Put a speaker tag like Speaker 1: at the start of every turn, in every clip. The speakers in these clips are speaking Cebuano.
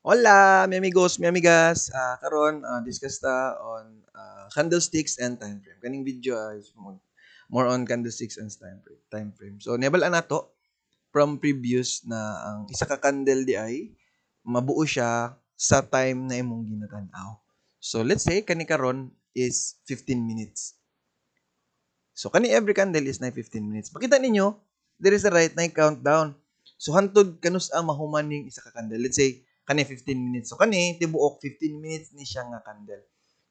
Speaker 1: Hola, mi amigos, mi amigas. Karon, discuss ta on candlesticks and time frame. Kaning video is more on candlesticks and time frame. Time frame. So, nabal nato from previous na ang isa ka candle di ay mabuo siya sa time na imong ginatan-aw. So, let's say kani karon is 15 minutes. So, kani every candle is na 15 minutes. Makita ninyo, there is a right na countdown. So, hantod kanus ang mahuman ning isa ka candle. Let's say, kani 15 minutes. So, kani, tibuok 15 minutes ni siya nga candle.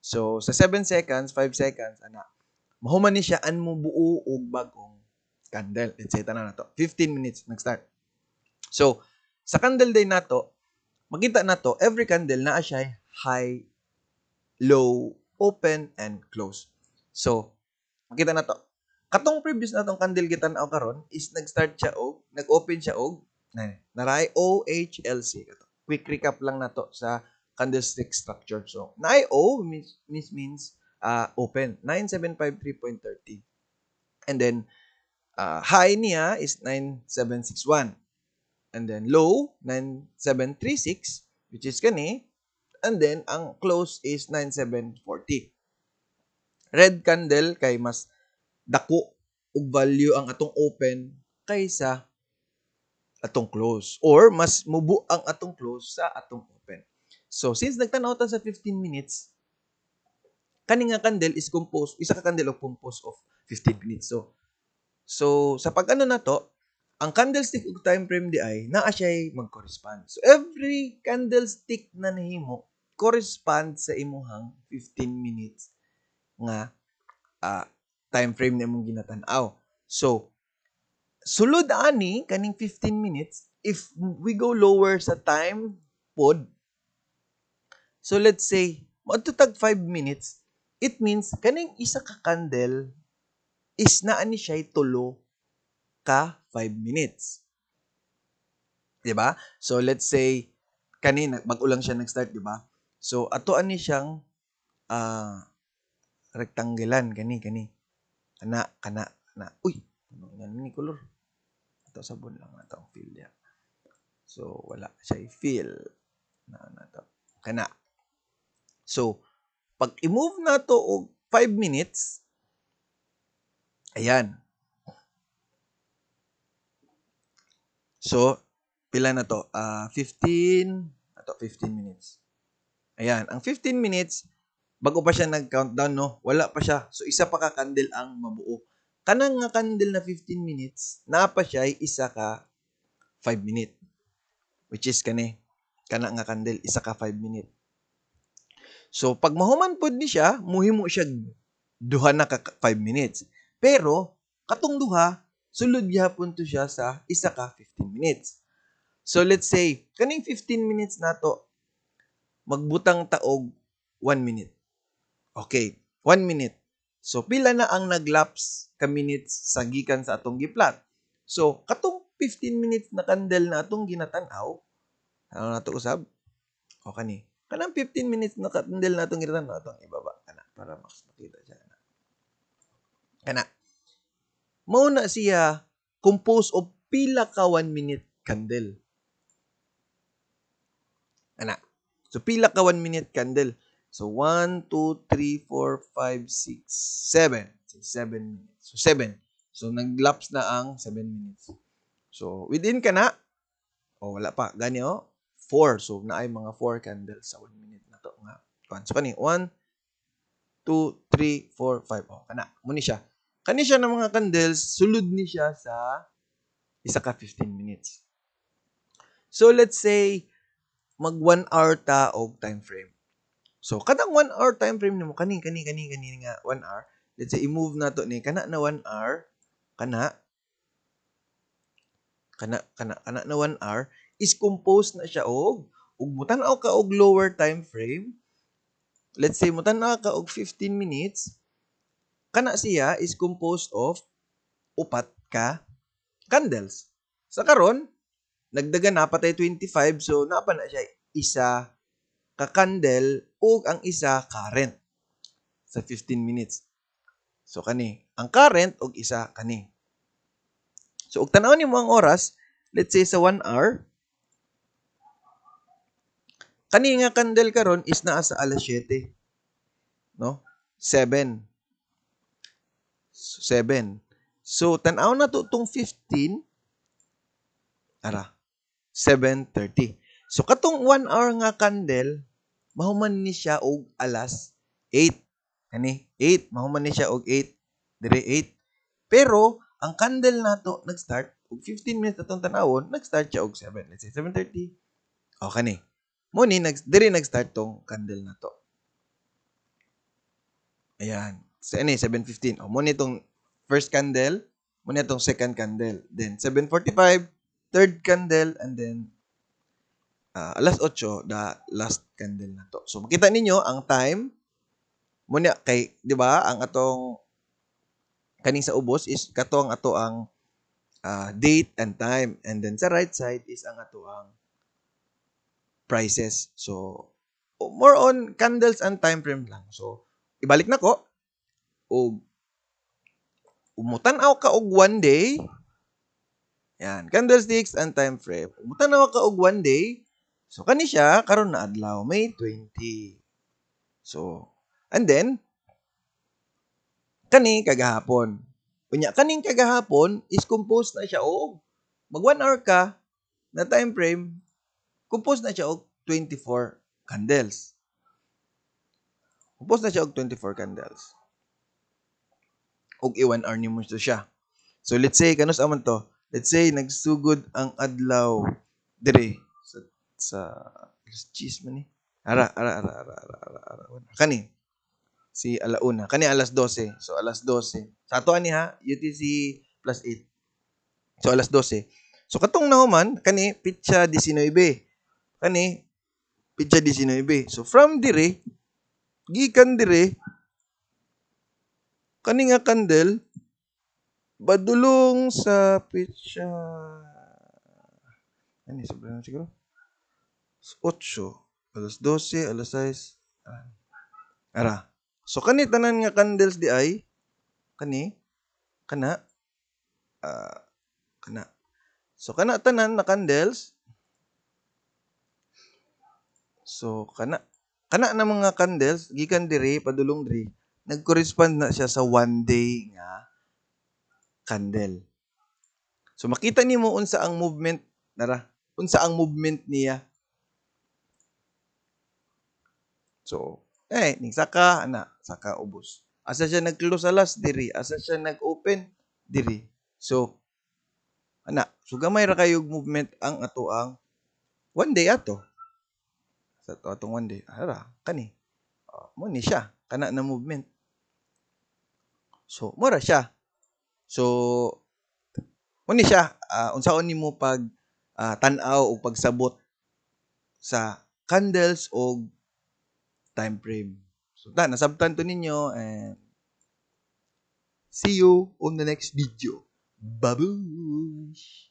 Speaker 1: So, sa 7 seconds, 5 seconds, ana, mahuman ni siya an mo buo og bagong candle. Let's say, tanan nato. 15 minutes, nag-start. So, sa candle day nato, makita nato, every candle naa siya high, low, open, and close. So, makita nato. Katong previous natong candle gitan-aw karon is nag-start siya og, nag-open siya og, naray OHLC kato. Quick recap lang nato sa candlestick structure. So, naay O means open, 9753.30. And then, high niya is 9761. And then low, 9736, which is kani. And then, ang close is 9740. Red candle kay mas dako og value ang atong open kaysa atong close or mas mubo ang atong close sa atong open. So since nagtan-aw ta sa 15 minutes, kani nga candle is composed, isa ka candle og composed of 15 minutes. So sa pag-ano nato, ang candlestick ug time frame di ay naa siya'y mag-correspond. So every candlestick na nahimo correspond sa imuhang 15 minutes nga time frame na imong ginatan-aw. So, sulod ani kaning 15 minutes, if we go lower sa time pod, so let's say moadto tag 5 minutes, it means kaning isa ka candle is naa ni siya tulo ka 5 minutes. 'Di ba? So let's say kani bag-o lang siya nag-start, 'di ba? So ato ani siyang rectanglean kani kani. Kana kana kana. Uy, ano yan ni color? Ato sabon lang ato ang fill niya. So wala siya fill. Na na to. Kana. So pag i-move na to og 5 minutes, ayan. So pila na to? 15, ato 15 minutes. Ayan, ang 15 minutes bago pa siya nag-countdown, no? Wala pa siya. So, isa pa ka candle ang mabuo. Kanang nga candle na 15 minutes, naa pa siya ay isa ka 5 minute. Which is kani. Kana nga candle, isa ka 5 minute. So, pag mahuman pod ni siya, muhimo siya duha na ka 5 minutes. Pero, katong duha, sulod gihapon to siya sa isa ka 15 minutes. So, let's say, kaning 15 minutes nato, magbutang taog 1 minute. Okay, 1 minute. So, pila na ang naglapse ka minutes sa gikan sa atong giplat? So, katong 15 minutes na candle na atong ginatan-aw, ano na to usab? O kani. Kanang 15 minutes na candle na atong ginatan-aw, atong ibaba kana para mas makita siya kana. Kana. Mao na siya composed of pila ka 1 minute candle. Ana. So, pila ka 1 minute candle. So, 1, 2, 3, 4, 5, 6, 7. So, 7 minutes. So, 7. So, nag-lapse na ang 7 minutes. So, within ka na, oh, wala pa. Gani, oh, 4. So, naay mga 4 candles sa 1 minute na to. Nga. So, kani, 1, 2, 3, 4, 5. Oh, kana. Muni siya. Kani siya ng mga candles, sulod ni siya sa isa ka 15 minutes. So, let's say, mag 1 hour ta og time frame. So, kadang 1 hour time frame nimo kani kani kani kani nga 1 hour. Let's say i-move na to ni kana na 1 hour, kana kana kana kana na 1 hour is composed na siya og mutan-aw ka og lower time frame. Let's say mutan-aw ka og 15 minutes, kana siya is composed of upat ka candles. Sa karon, nagdagan na patay 25, so naa pa na siya isa ka candle ug ang isa current sa 15 minutes. So kani, ang current ug isa kani. So og tan-awon nimo ang oras, let's say sa 1 hour, Kani nga candle karon is naa sa alas 7. No? 7. 7. So, tan-aw na to tong 15. Ara. 7:30. So, katong 1 hour nga candle, mahuman ni siya og alas 8. Kani, 8. Mahuman ni siya og 8. Dire 8. Pero, ang candle nato nag-start, og 15 minutes atong tan-awon, nag-start siya og 7. Let's say, 7:30. O, kani. Mo ni, dire nag-start tong candle nato. Ayan. So, ano, 7:15. O, mo ni tong first candle, mo ni tong second candle. Then, 7:45, third candle, and then, alas 8, the last candle na to. So, makita ninyo ang time, mo ni, kay, di ba, ang atong, kaning sa ubos is kato ang ato ang date and time. And then, sa right side is ang ato ang prices. So, more on candles and time frame lang. So, ibalik na ko. O, umutan-aw ka og one day. Yan, candlesticks and time frame. Umutan-aw ka og one day. So, kani siya, karon na adlaw, May 20. So, and then, kani kagahapon. Unya, kaning kagahapon is composed na siya og mag 1 hour ka na time frame, compose na siya og 24 candles. Compose na siya og 24 candles. Og i 1 hour nimo siya. So let's say kanus aman to. Let's say nagsugod ang adlaw dire sa alas 10 man ni. Ara ara ara ara ara ara ara. Kani si alauna. Kani alas 12. So alas 12. Sa ato ani ha, UTC plus 8. So alas 12. So katong nahuman kani pitsa 19. Kani pitsa 19. So from dire gikan dire kani nga candle badulong sa pitsa ani sobrang siguro 8, alas 12, alas 6, ara. So kani tanan nga candles di ay kani kana kana. So kana tanan na candles, so kana kana na mga candles gikan diri padulong diri nag-correspond na siya sa one day nga candle. So makita nimo unsa ang movement nara, unsa ang movement niya. So, ning saka ana, saka ubos. Asa siya nag-close alas diri, asa siya nag-open diri. So ana, so gamay ra kayo movement ang ato ang one day ato. Sa ato atong one day, ara kani. Mo ni siya kana na movement. So mura siya. So mo ni siya unsaon nimo pag tan-aw o pagsabot sa candles o time frame. So ta nasabtan to ninyo and see you on the next video. Babush!